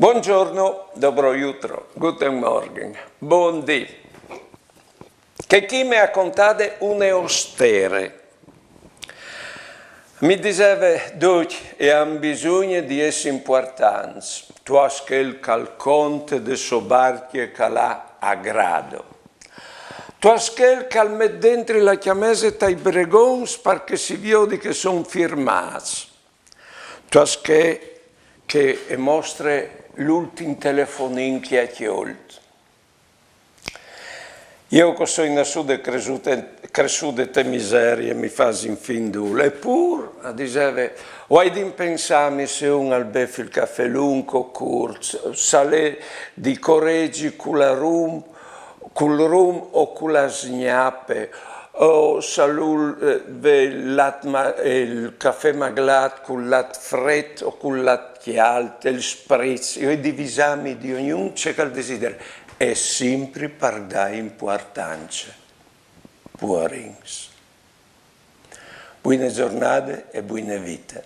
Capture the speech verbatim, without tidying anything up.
Buongiorno, dobro jutro, guten Morgen, bundì. Che chi me à contade une ostere. Mi diseve: ducj a àn bisugne di jessi impuartants, tu âs chel che al conte de sô barcje che al à a grado. Tu âs chel che al met dentri la cjamese tai bregons par che si viodi che a son firmâts. Tu âs chê che e mostre l'ultin telefonin che e à cjolt. Jo che o soi nassude e cressude, cressude te miserie, mi fâs infin dûl. Epûr, a diseve, o ai di impensâmi se un al bêf il cafè lunc o curt, se al è di coregi cul rum, cul rum o cu la sgnape, o se al vûl, eh, vê il lat ma-, il cafè maglât cul lat fret o cul lat cjalt, il spritz, o ai di visâmi di ognun ce che al desidere, e simpri par dâi impuartance. Puarins. Buine zornade e buine vite.